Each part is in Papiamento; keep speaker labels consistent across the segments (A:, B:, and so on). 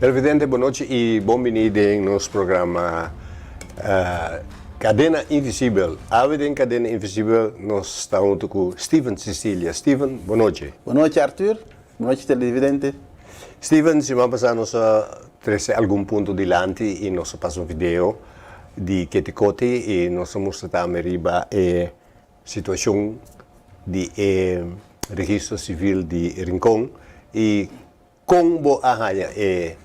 A: Televidente, bon nochi y bon bini den nos programa Cadena Invisibel. Awe den Cadena Invisibel nos ta hunto cu Steven Cecilia. Steven, bon nochi.
B: Bon nochi, Arthur. Bon nochi, televidente.
A: Steven, siman pasa nos a trece algun punto dilanti y nos a pasa un video di Keti Koti y nos a mustra tambe riba e situacion di e registro civil di Rincon y Kon bo a haña e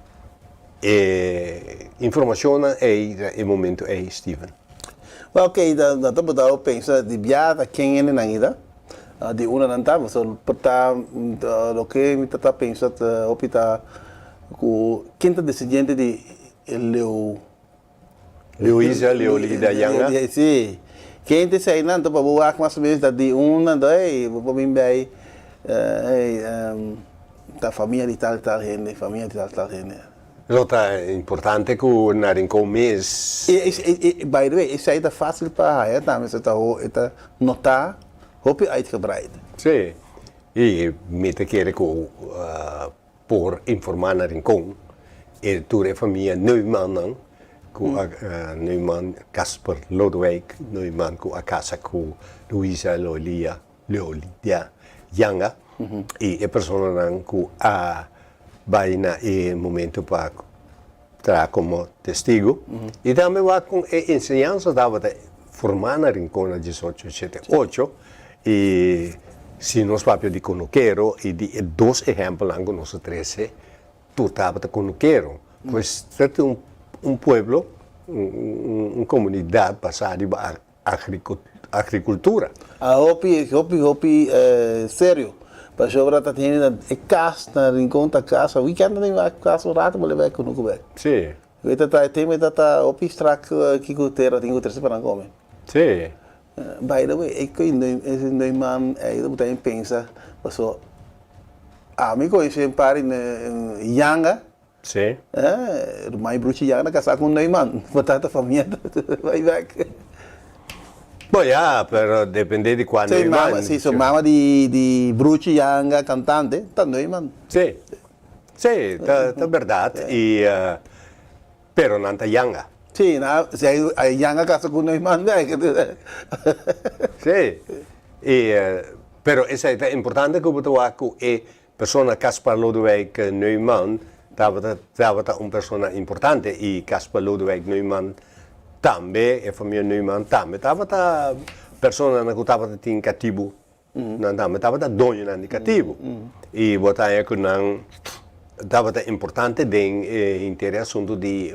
A: e informashonnan ei na e momentu ei, Steven?
B: Well, ok, nan ta bota bo pensa di bia ta ken hende nan ita, di unda nan ta, pasobra por ta loke mi ta ta pensa ta hopi ta ku ken ta desidiente di e leu.
A: Luisa Leolida Yanga.
B: Sí. Ken ta eseinan ta pa bo wak mas o menos ta di unda anto ey bo por bin bay ey ta famia di tal tal hende, famia di tal tal hende.
A: Lo ta importante ku na Rincon mes.
B: I by the way esei ta facil pa haya tambe so ta e ta nota hopi uitgebreid.
A: Sí. I mi ta kere ku Por informá na Rincon e tur e famia Neumannnan ku a Neumann, Casper Lodewijk Neumann ku a kasa ku Luisa Leolia Leolidia Janga i e personanan ku a bai na e momento pa traha komo testigu i tambe wak kon e enseñansa tabata formá na Rincon na 1888 i si nos papia di konukero i di e dos ehèmpelnan ku nos a trese tur tabata konukero. Pues ta tin un pueblo, un komunidat basá riba agrikultura.
B: A hopi, hopi, hopi serio. Pasobra ta tene na e kas na Rincon ta kasa weekend ta tene kas un rato bo leba e kunuku bek.
A: Sí.
B: E ta ta e tema e ta ta hopi strak kiko tera tin ku trese pa nan kome.
A: Sí.
B: By the way, e koe Neumann ei bo ta pensa paso ami konosi un par di yanga.
A: Sí.
B: Eh, ruman y bruchi ya na casá cu un Neumann. Bo tata famia way back.
A: Bo ya, pero depende di cua Neumann.
B: Sí, mama, sí, su mama di di bruchi yanga cantante ta Neumann.
A: Sí, sí, ta ta berdad y pero nan ta yanga.
B: Sí, na si hay yanga casa cu Neumann bek.
A: Sí, y pero esey ta importante cu bo ta wak cu e Persona Caspar Lodewijk Neumann tabata tabata un persona importante y Caspar Lodewijk Neumann tambe, e famia Neumann tambe tabata personanan cu tabata tin catibu, nan tambe tabata doñonan di catibu y bo ta haña cu nan tabata importante den e henter e asunto di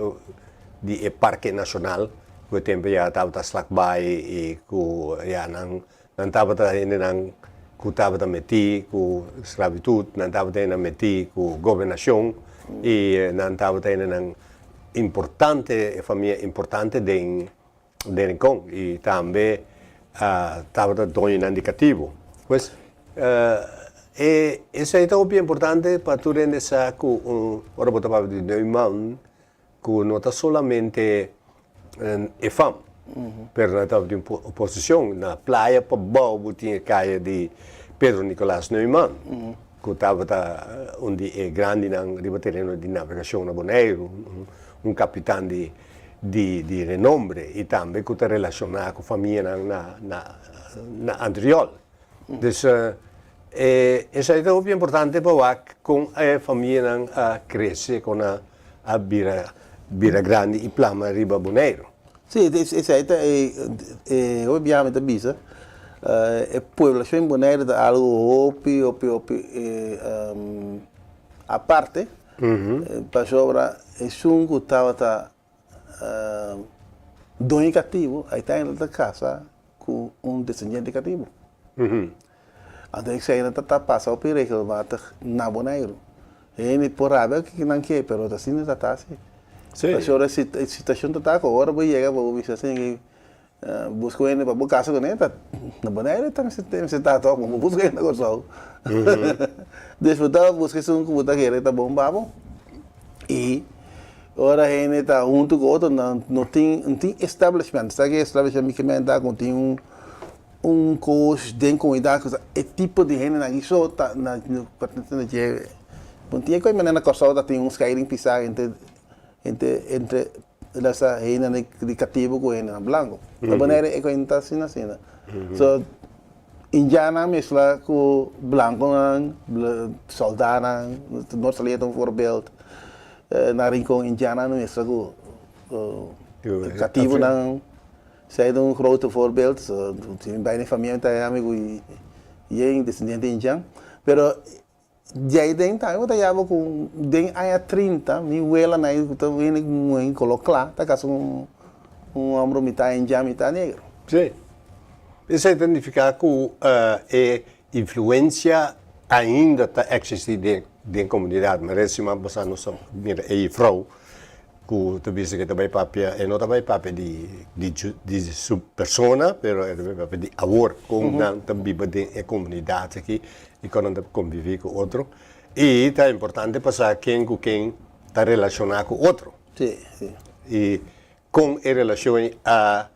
A: di e parke nacional cu e tempo ya tabata slakbaai y cu ya nan Nan tabata hendenan ku tabata metí ku sklabitut, nan tabata hendenan metí ku gobernashon i nan tabata hendenan importante, e famia importante den den Rincon i tambe tabata doñonan di katibu. Pues e esei ta hopi importante pa tur hende sa ku un ora bo ta papia di Neumann ku no ta solamente e fam, pero nan tabatin un posishon. Na playa pabou bo tin e kaya di Pedro Nicolas Neumann, ku tabata un di e grandinan riba tereno di navegashon na Boneiru, un kapitan di di renombre i tambe ku ta relashoná ku famianan na na Antriol. Dus esei ta hopi importante pa wak kon e famianan a krese, kon a a bira bira grandi i plama riba Boneiru.
B: Sí, esei ta e e hopi biaha mi ta bisa e pueblashon di Boneiru ta algu hopi hopi hopi aparte pasobra esun ku tabata doño katibu uiteindelijk ta kasa ku un desendiente katibu. Anto esei nan ta pasa hopi regelmatig na Boneiru. Hende por rabia ku nan ke, pero ta asina ta ta asi. Pasobra e situashon ta ta ku ora bo yega bo bisa asin ke buska un hende pa bo kasa kuné ta na Boneiru ta mester ta tòg bo buska hende na Kòrsou. Dus bo ta buska esun ku bo ta kere ta bon pa bo i ora hende ta huntu ku otro nan no tin no tin establishment. Sa ke establishment mi ke menta ku tin un Un kos den komunidat ku ta e tipo di hendenan aki so ta na pertenese na dje. Un tin e manera na Kòrsou ta tin un scheiding pisá entre entre entre lesa hendenan di katibu ku hendenan blanku. Na Bonaire e koe no ta asina asina. So indiannan meskla ku blankunan, sòldánan, Noord Saliña ta un voorbeeld. Na Rincon indiannan meskla ku katibunan. Esei ta un grote voorbeeld. So tin bai na e famia mi ta haya amigu yen desendiente indian. Pero Djei den tambe bo ta yaba ku den aña 30 mi welanan ei ku ta wini muhé kolo kla ta kasa un un hombre mitá indian mitá negro.
A: Sí. Esei ta nifiká ku e influensia ainda ta eksistí den den komunidat. Mare siman pasá nos a mira e jefrou ku ta bisa ku e ta bai papia, e no ta bai papia di di di su persona, pero e ta bai papia di awor kon nan ta biba den e komunidat aki i kon nan ta konviví ku otro. I ta importante pa sa ken ku ken ta relashoná ku otro.
B: Sí, sí.
A: I kon e relashon ei a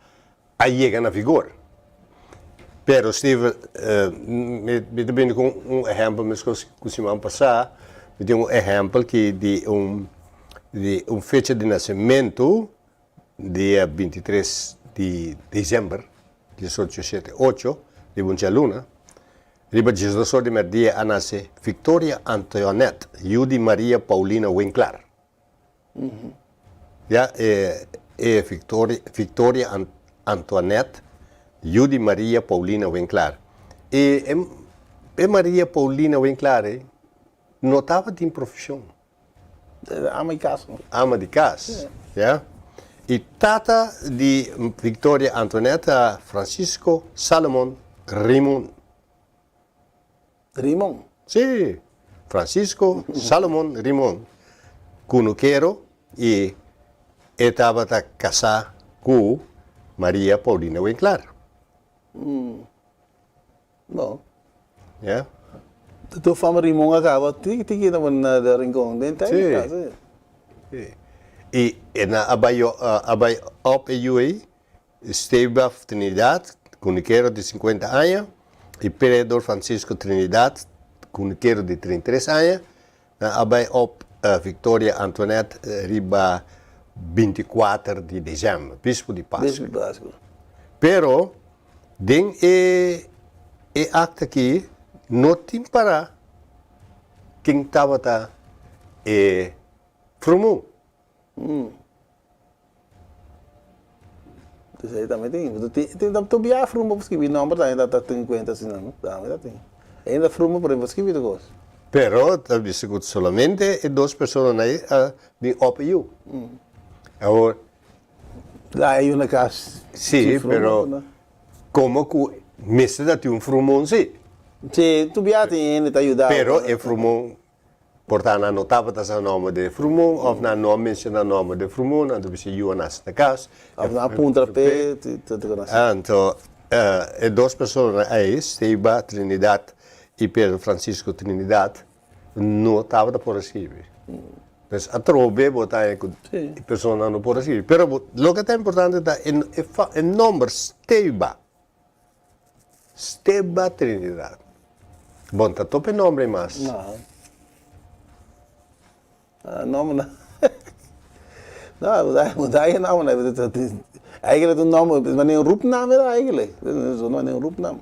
A: a yega na vigor. Pero Steve, mi mi ta bini ku un ehèmpel meskos ku siman pasá, mi tin un ehèmpel ki di un di un fecha di nasementu dia 23 di desèmber diesocho shete ocho, riba un djaluna, riba diesdos or di mèrdia a nase Victoria Antoinette, yu di Maria Paulina Winklaar. Ya e e Victoria Victoria Antoinette, yu di Maria Paulina Winklaar. E e e Maria Paulina Winklaar ei no tabatin profeshon.
B: Ama di kas.
A: Ama di kas, ya. I tata di Victoria Antoinette ta Francisco Salomon Rimon.
B: Rimon?
A: Sí, Francisco Salomon Rimon, kunukero i e tabata kasá ku Maria Paulina Winklaar.
B: Bon.
A: Ya.
B: Tur fama Rimon a kaba tiki tiki na na Rincon den tèn
A: Sí.
B: kasa.
A: Sí. I e nan a bai a bai op e yu ei, Stebaf Trinidad, kunikero di 50 aña, i Pedro Francisco Trinidad, kunikero di 33 aña, nan a bai op Victoria Antoinette riba 24 di desèmber, bispu di Pasku.
B: Bispu di Pasku.
A: Pero Den e e akta aki no tin pará ken tabata e frumun.
B: Esei tambe tin. Tin ta tur bia frumu pa skibi nomber tambe ta ta tin kuenta asina no. Tambe ta tin. Ainda frumu por skibi tur kos.
A: Pero ta bisa ku solamente e dos personanan ei a bin op e yu. Awor
B: La e yu na kas.
A: Sí, pero komo ku mester ta tin un frumon sí.
B: Sí, tur bia tin hende ta yuda.
A: Pero e frumon por ta nan no tabata sa nòmber di e frumon òf nan no a menshoná nòmber di e frumon, anto bisa e yu a nase na kas.
B: Òf nan a puntra p'e, ta konosé.
A: Anto e dos personanan ei, Steba Trinidad i Pedro Francisco Trinidad, no tabata por a skirbi. Pues atrobe bo ta haña ku e personanan no por a skirbi. Pero loke ta importante ta e nomber Steba, Steba Trinidad. Bo no ta topa e nomber ei mas.
B: No. Nombernan. No, bo ta haña e nombernan. Eigenlijk ta un nomber, manera un roepnaam era eigenlijk. Manera un roepnaam.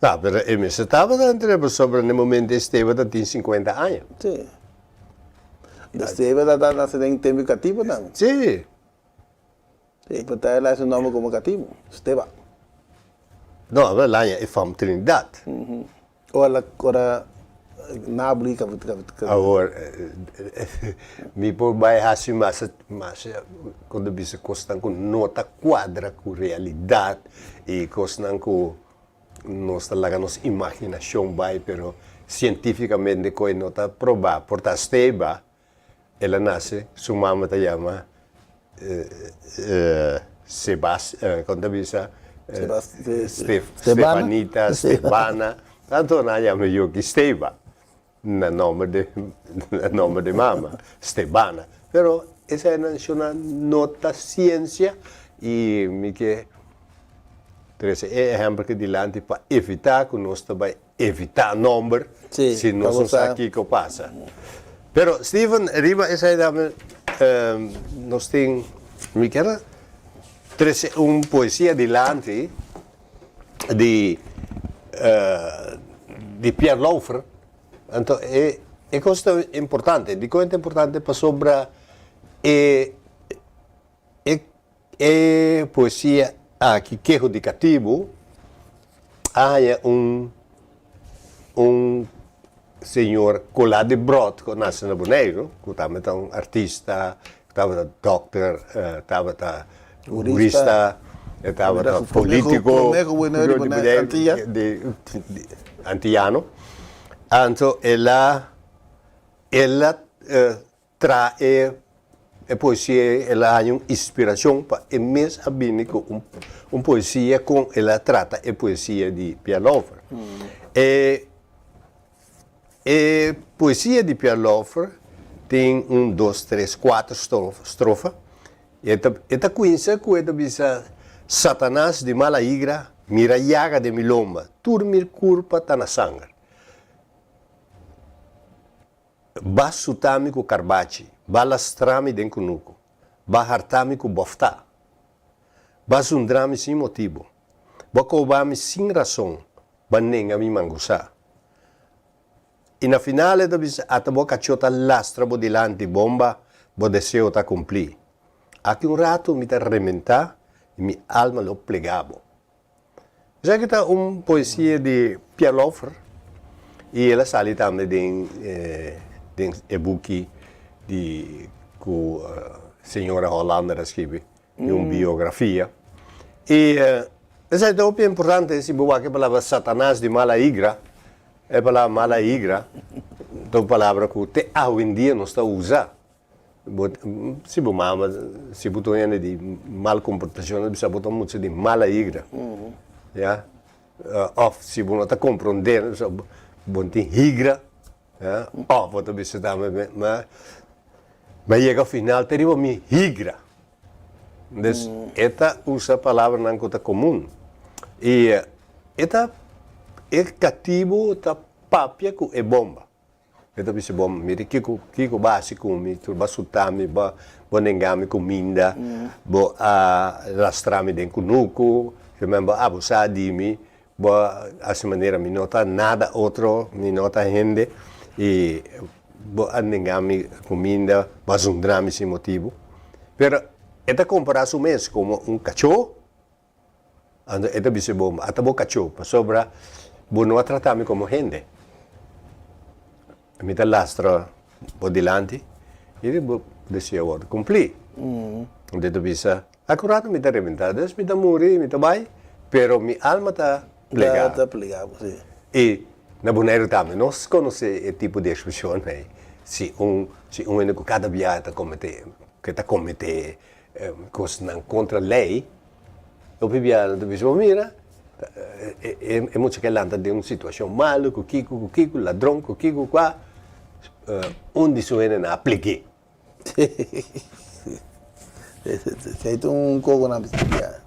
A: No, pero e mester tabata entre pasobra na e momento Esteban ta tin 50 aña.
B: Sí. Esteban ta nace den tempo di catibo tambe.
A: Sí.
B: Sí, pero ta el a haci un nomber como catibo, Esteban.
A: No, pero el a haña e fam Trinidad.
B: Ora ora nabli ka ka.
A: Awor mi por bai hasi mas mas kon ta bisa kosnan ku no ta kuadra ku realidat i kosnan ku nos ta laga nos imaginashon bai pero sientifikamente koe no ta probá. Por ta Steba el a nase su mama ta yama Sebas kon ta bisa Stefanita Stefana tanto nan a yama yoki Steba na nomber di na nomber di mama Stebana pero eseinan shona no ta siensia i mi ke trese e ehempel aki dilanti pa evita ku nos ta bai evita nomber si nos no sa kiko pasa. Pero Steven, riba esei tambe nos tin, mi kier trese un poesia dilanti di di Pierre Lauffer. Anto e e kos ta importante. Dikon e ta importante? Pasobra e e e poesia aki, Keho di Katibu, a haña un un señor Colá de Brot ku a nase na Boneiru, ku tambe ta un artista, ku tabata dòkter, tabata hurista, e tabata polítiko di antiyano. Anto el a el a Tra e e poesia ei el a haña un inspirashon pa e mes a bini ku un un poesia kon el a trata e poesia di Pierre Lauffer. E e poesia di Pierre Lauffer tin un dos tres kuater strofa i e ta e ta kuinsa ku e ta bisa, Satanas di mala igra mira yaga den mi lomba tur mi kurpa ta na sanger. Ba suta mi ku karbachi, ba lastra mi den kunuku, ba harta mi ku bòftá. Ba zundra mi sin motibu, bo koba mi sin rason, ba nenga mi mangusá. I na final e ta bisa, Ata bo kachó ta lastra bo dilanti, bomba, bo deseo ta kumplí. Aki un ratu mi ta rementá i mi alma lo plegá bo. Esaki ta un poesia di Pierre Lauffer y el a sali tambe den den e buki di cu señora Hollander a scribi, di un biografia. Y esaki ta hopi importante si bo wak e palabra Satanas di mala igra, e palabra mala igra ta un palabra cu te awendia nos ta usa. Bo, si bo mama, si bo ta un hende di mal komportashon, ta bisa bo ta un mucha di mala igra. Ya. Òf si bo no ta komprondé, ta bisa bo no tin higra. Ya. Òf bo ta bisa tambe, ma, mi a yega final te riba mi higra. Dus e ta usa palabranan ku ta komun. I e ta, e katibu ta papia ku e bomba. E ta bisa bo, Mira kiko, kiko bo a hasi ku mi, tur bo a suta mi, bo a nenga mi kuminda, bo a lastra mi den kunuku, kimen bo a abusá di mi, bo a hasi manera mi no ta nada otro, mi no ta hende, i bo a nenga mi kuminda, bo a zundra mi sin motibu. Pero e ta kompará su mes komo un kachó. Anto e ta bisa bo, Ata bo kachó, pasobra bo no a trata mi komo hende. Mi ta lastra bo dilanti i bo deseo a wòrdu kumplí. Anto e ta bisa, Akuratu mi ta rebentá, dus mi ta muri, mi ta bai, pero mi alma ta plegá.
B: Ta plegá bo, sí.
A: I na Boneiru tambe nos konosé e tipo di ekspreshon ei, si un si un hende ku kada biaha ta kometé, ke ta kometé kosnan kontra lei, Hopi biaha nan ta bisa, bo mira, e mucha ke lanta den un situashon malu, ku kiko, ku kiko, ladron, ku kiko, kua, un di su hendenan a plig'é.
B: Esei ta un koko nan bisa bia.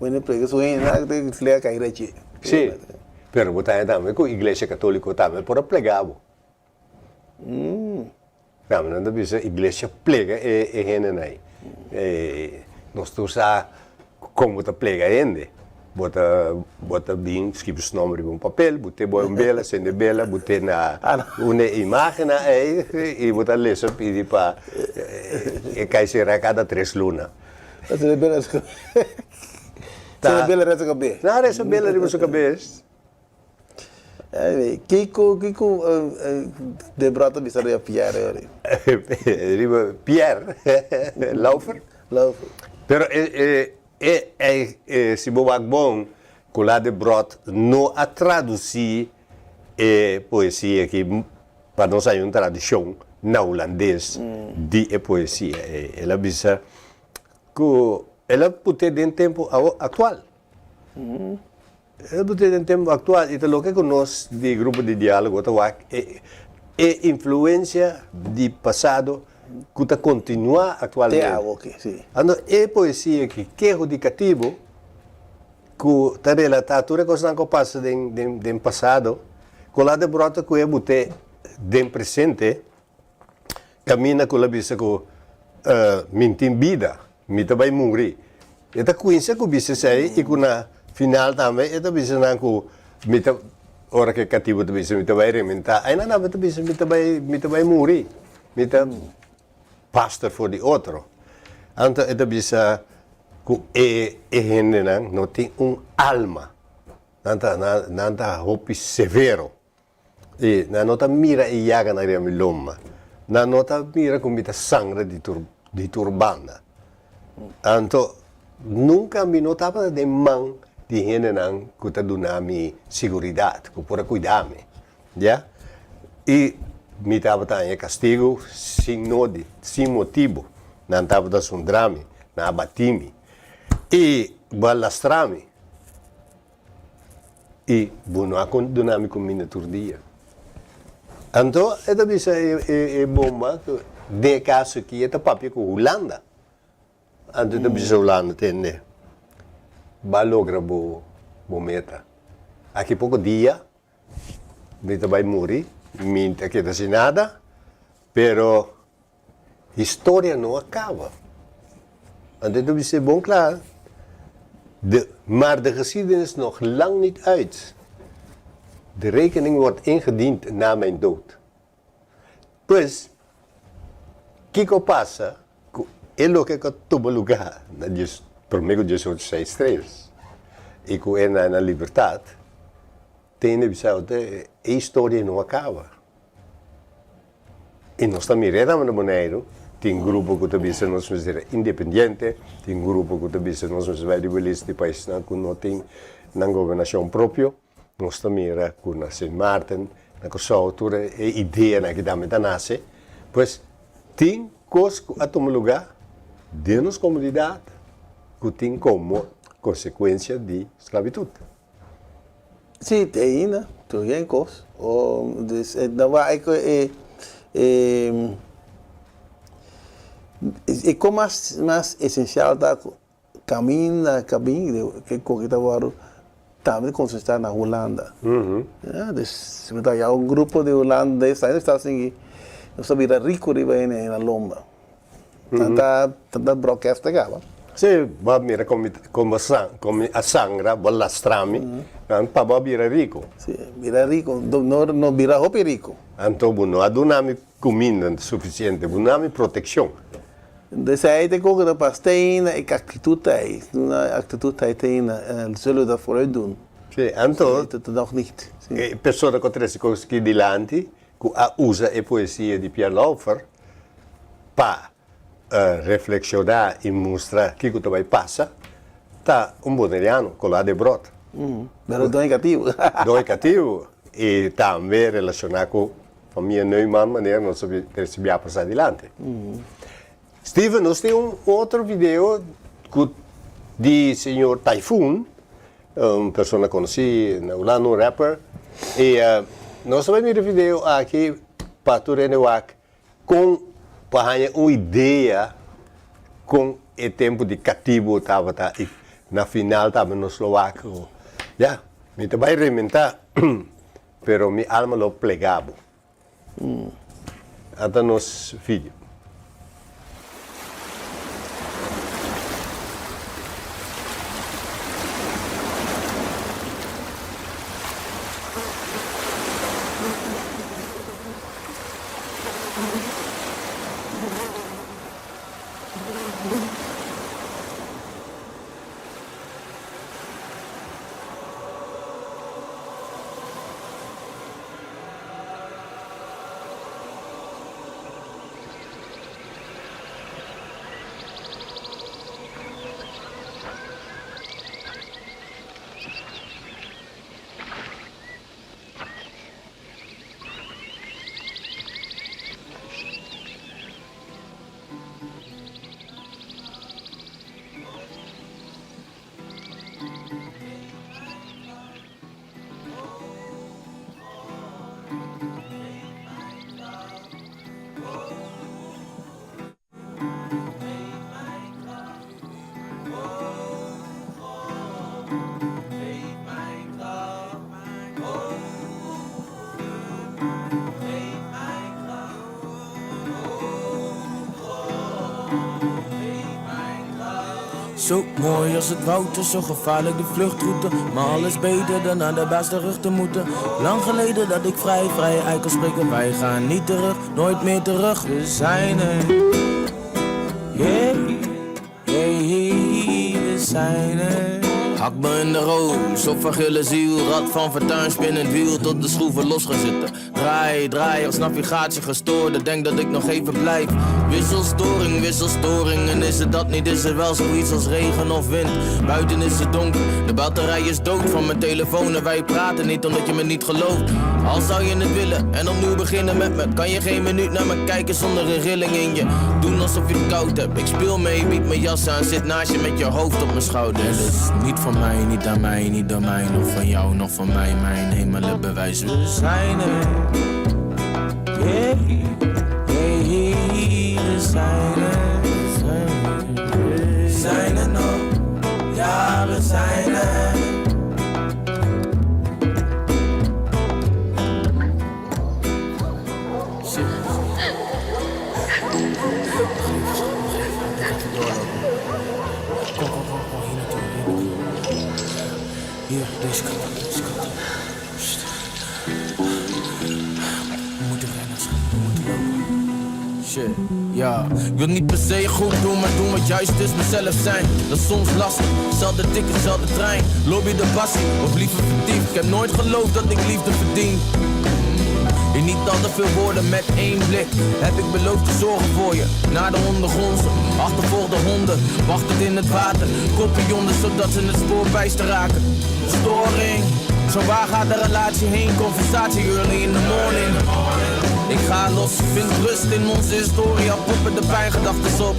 B: Wende plega su hendenan ta plega kai rechi.
A: Sí, pero bo ta haña tambe ku iglesia katoliko tambe por a plega bo. Tambe nan ta bisa iglesia plega e hendenan ei. Nos tur sa kon bo ta plega hende. Bo ta bo ta bin skibi su nomber riba un papel, bo te boi un bela, sende bela, bo te na un e imagennan ei i bo ta lesa pidi pa e kai sera kada tres luna.
B: Sende bela riba su kabes.
A: Na resa bela riba su kabes.
B: Kiko kiko Deborah ta bisa riba Pierre ori?
A: Riba Pierre Lauffer?
B: Lauffer.
A: Pero e e e si bo wak bon ku la Debrot no a tradusi e poesia aki pa nos haña un tradushon na hulandes di e poesia ei. El a bisa ku el a put'é den tempu aktual. E bo tin den tempu aktual i ta loke ku nos di grupo di diálogo ta wak e e influensia di pasado ku ta kontinuá aktualmente.
B: Te awoke, si.
A: Anto e poesia aki, Keho di Katibu, ku ta relatá tur e kosnan ku a pasa den den den pasado, ku la de bròta ku e but'é den presente. Kaminda ku el a bisa ku mi tin bida, mi ta bai muri. E ta kuinsa ku bisa esei i ku na final tambe e ta bisa nan ku mi ta, ora ku e katibu ta bisa mi ta bai rementá, ai nan tambe ta bisa mi ta bai, mi ta bai muri, mi ta paster for di otro. Anto e ta bisa ku e e hendenan no tin un alma, nan ta nan ta hopi severo. I nan no ta mira e yaganan riba mi lomba. Nan no ta mira ku mi ta sangra di tur di tur banda. Anto, nunka mi no tabata den man di hendenan ku ta duna mi siguridat, ku por a kuida mi. Ya. I mi tabata haña kastigu sin nodi, sin motibu. Nan tabata zundra mi, nan a bati mi i bo a lastra mi. I bo no a duna mi kuminda tur dia. Anto e ta bisa e bomba ku den e kaso aki e ta papia ku Hulanda. Anto e ta bisa Hulanda, tende, bo a logra bo meta. Aki poko dia mi ta bai muri, mi ta keda sin nada, pero Historia no a caba. Anto ta bis'é bon cla, de, maar de geschiedenis nog lang niet uit. De rekening wordt ingediend na mijn dood. Pues, kico pasa cu e loke cu a tuma lugar na dies, prome cu diesocho seis tres y cu e na na libertad, tene bisa e historia no a caba. I nos ta mir'é tambe na Boneiru, tin grupo ku ta bisa nos mester independiente, tin grupo ku ta bisa nos mester bai riba lista di paisnan ku no tin nan gobernashon propio. Nos ta mira ku na Sint Maarten, na Kòrsou, tur e ideanan aki tambe ta nase. Pues tin kos ku a tuma lugá den nos komunidat ku tin komo konsekuensia di sklabitut.
B: Sí, te ainda, tur gen kos. Dus e ta wak ku e e kos mas mas esensial ta ku kaminda kaminda ke koki ta wòrdu tambe konsentrá na Hulanda. Ya, dus si bo ta haya un grupo di hulandes ainda ta sigui nos ta bira riku riba hende na lomba. Nan ta nan ta broadcast e kaba.
A: Sí, bo a mira kon mi kon bo san kon mi a sangra, bo a lastra mi, nan pa bo a bira riku.
B: Sí, bira riku, no no bira hopi riku.
A: Anto bo no a duna mi kuminda sufisiente, bo duna mi protekshon.
B: Esei ta koke ta pas te ainda e aktitut ta ei, una aktitut ta ei te ainda, zullen we dat vooruit doen.
A: Sí, anto
B: Dat nog niet. Sí.
A: e persona ku a trese kos aki dilanti ku a usa e poesia di Pierre Lauffer pa reflekshoná i mustra kiko ta bai pasa, ta un boneriano, Colá Debrot.
B: Pero doño katibu.
A: Doño katibu i tambe relashoná ku famia Neumann manera nos a trese bia pasa dilanti. Steven, nos tin un otro video ku di señor Typhoon, un persona konosí na Hulanda, un rapper, i nos ta bai mira e video aki pa tur hende wak kon pa haña un idea kon e tempu di katibu tabata i na final tambe nos lo wak ku ya mi ta bai rementá pero mi alma lo plega bo. Ata nos video.
C: Zo mooi als het woud is, zo gevaarlijk de vluchtroute. Maar alles beter dan naar de baas terug te moeten. Lang geleden dat ik vrij, vrij uit kan spreken. Wij gaan niet terug, nooit meer terug. We zijn er. Yeah, yeah, we zijn er. Hak me in de roos, op van gille ziel. Rad van fortuin, spinnend wiel, tot de schroeven los gaan zitten. Draai, draai, als navigatie gestoord. Denk dat ik nog even blijf. Wisselstoring, wisselstoring. En is het dat niet, is er wel zoiets als regen of wind. Buiten is het donker, de batterij is dood van mijn telefoon. En wij praten niet omdat je me niet gelooft. Al zou je het willen en opnieuw beginnen met me. Kan je geen minuut naar me kijken zonder een rilling in je. Doen alsof je het koud hebt. Ik speel mee, bied mijn jas aan. Zit naast je met je hoofd op mijn schouder. Het is niet van mij, niet aan mij, niet door mij. Nog van jou, nog van mij. Mijn hemelen bewijs. We zijn er. Yeah, yeah, we zijn er. We zijn er nog. Ja, we zijn er. Shit. Kom, kom, kom, kom, hier naartoe, hier naartoe. Hier, deze kant op, deze kant op. Sst. We moeten rennen, schat, we moeten lopen. Shit, ja. Ik wil niet per se goed doen, maar doen wat juist is, mezelf zijn. Dat is soms lastig, zelfde ticket, zelfde trein. Lobby de passie, of liever verdiefd. Ik heb nooit geloofd dat ik liefde verdien. In niet al te veel woorden met één blik heb ik beloofd te zorgen voor je. Naar de ondergrondse, achtervolgde honden, wachtend in het water. Kopje onder zodat ze het spoor bijster raken. Storing, zo waar gaat de relatie heen? Conversatie early in the morning. Ik ga los, vind rust in onze historie, al poppen de pijngedachten op.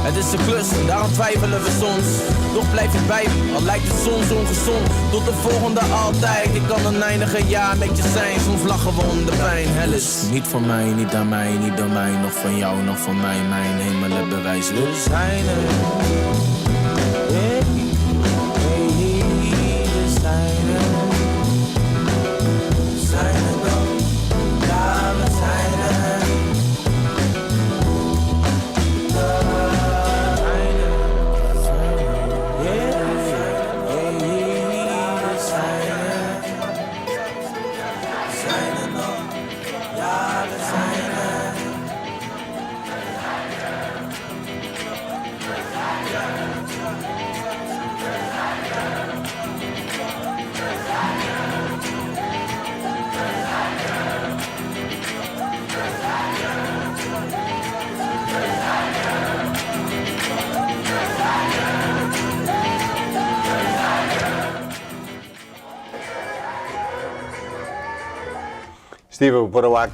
C: Het is een klus, daarom twijfelen we soms. Toch blijf je bij me, al lijkt het soms ongezond. Tot de volgende altijd, ik kan oneindige jaar met je zijn. Soms lachen we om de pijn, hel is niet van mij, niet aan mij, niet door mij. Nog van jou, nog van mij, mijn hemelen bewijs. We zijn er. Hey, hey, we zijn er. We zijn er nog. Ja, we zijn er. Zijn er. Yeah, yeah, we zijn er. Zijn er nog. Ja, we zijn er.
A: Steven, por wak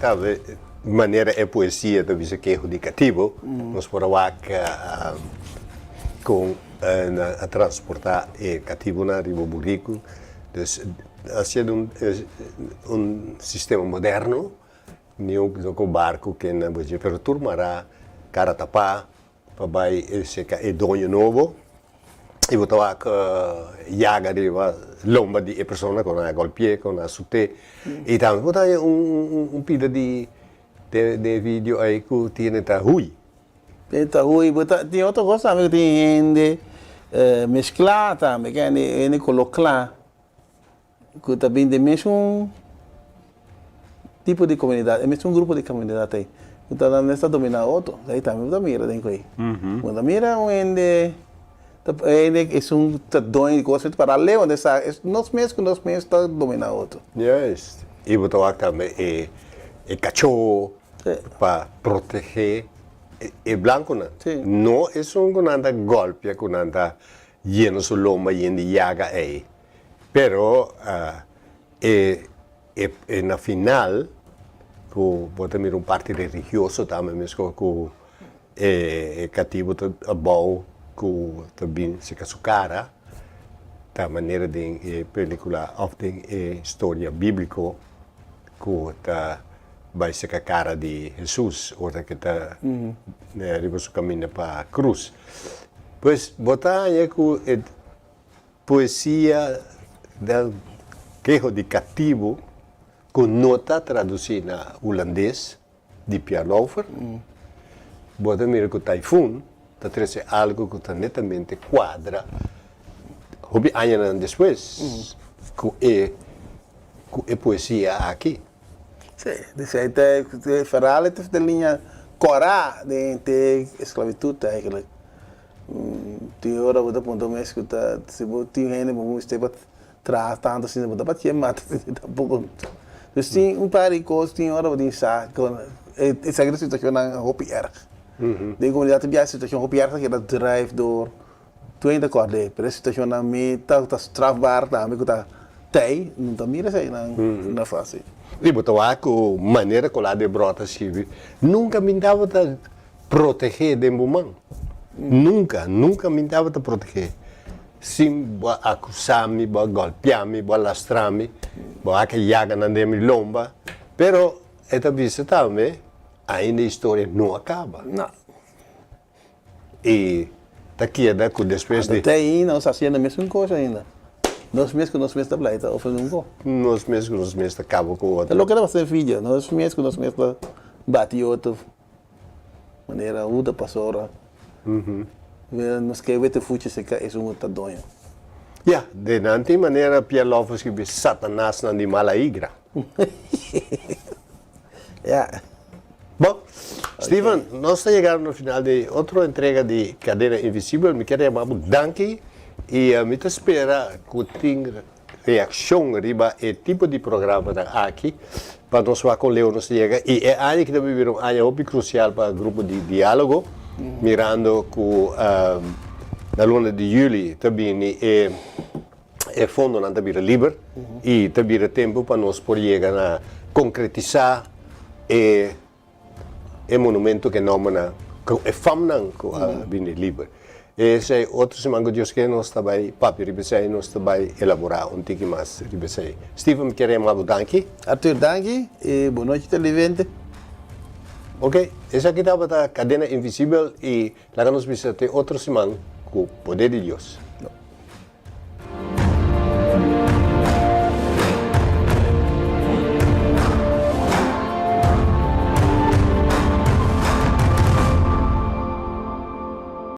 A: manera e poesia ta bisa keho di katibu, nos por a wak con a transporta e katibunan riba buriku. Dus a siendo un sistema moderno, ni un cu barco ke nan bo dje, pero tur mara cara tapa pa bai seca e doño nobo. I bo ta wak yaga riba lomba di e persona ku nan a golpi'é, ku nan a sut'é. I tambe bo ta haña un pida di den video ei ku tiene ta hui.
B: Tiene ta hui. Bo ta tin otro kos tambe ku tin hende mesklá tambe, kende hende kolo kla ku ta bin den mesun tipo di komunidat, e mesun grupo di komunidat ei. Ku ta nan ta dominá otro. Ei tambe bo ta mira den ku ei. Bo ta mira un hende ta hende esun ta doño di kos para leu unda sa nos mes ku nos mes ta dominá otro.
A: Juist. I bo ta wak tambe e e kachó pa protegé e blankonan. No esun ku nan ta gòlpia ku nan ta yena su lomba yen di yaga ei. Pero e E na final ku bo ta mira un parti religioso tambe meskos ku e katibu ta abou ku ta bin seka su kara ta manera den e pelikula of den e storia bibliko ku ta bai seka kara di Hesus ora ke ta riba su kaminda pa krus. Pues bo ta haña ku e Poesia del keho di katibu ku no ta tradusí na hulandes di Pierre Lauffer. Bo ta mira ku Typhoon. ta trese algu ku ta netamente kuadra hopi añanan despues ku e ku e poesia aki.
B: Sí, dus ei ta e verhaal ei ta den liña kòrá den te esklabitut eigenlijk. Tin ora bo ta puntra bo mes ku ta si bo tin hende bo mester pa traha tantu asina bo ta patie mata tampoco. Dus tin un par di kos tin ora bo tin sa kon esaki ta situashonnan hopi erg. Den komunidat ta biaha situashon hopi erg ta keda drive door tur hende ta kòrda pero e situashonnan mi ta ta strafbaar tambe ku ta tei no ta mira eseinan na fásil.
A: I bo ta wak ku manera ku la Debrot ta skibi nunka mi tabata Protegé den bo man. Nunka, nunka mi tabata protegé. Sin bo a akusá mi, bo a gòlpiá mi, bo a lastrá mi, bo a haka yaganan den mi lomba. Pero e ta bisa tambe, ainda e historia no a kaba.
B: No.
A: I ta keda ku despues di.
B: Te ainda nos ta hasiendo e mesun kos ainda. Nos mes ku nos mes ta pleita of un ko.
A: Nos mes ku nos mes ta kaba ku otro.
B: Ta loke ta pasa den video. Nos mes ku nos mes ta bati otro. Manera Huda pasora nos ke wete fuchi seka esun ku ta doño.
A: Ya, den nan tin manera Pierre Love a skibi Satanasnan di mala igra.
B: Ya.
A: Bon, Steven, nos ta yegando na final di otro entrega di Cadena Invisibel. Mi kier yama bo danki i mi ta spera ku tin reakshon riba e tipo di programanan aki pa nos wak kon leu nos ta yega i e aña ki ta bibi un aña hopi krusial pa grupo di dialogo mirando ku na luna di yuli ta bini e e fondonan ta bira liber i ta bira tempu pa nos por yega na konkretisá e E monumento ke nombernan ku e famnan ku a bini liber. Esei otro siman ku Dios ke nos ta bai papia riba esei, nos ta bai elaborá un tiki mas riba esei. Steven mi kier yama bo danki.
B: Arthur danki i bo nochi televidente.
A: Ok, esaki tabata Cadena Invisibel i laga nos bisa te otro siman ku poder di Dios.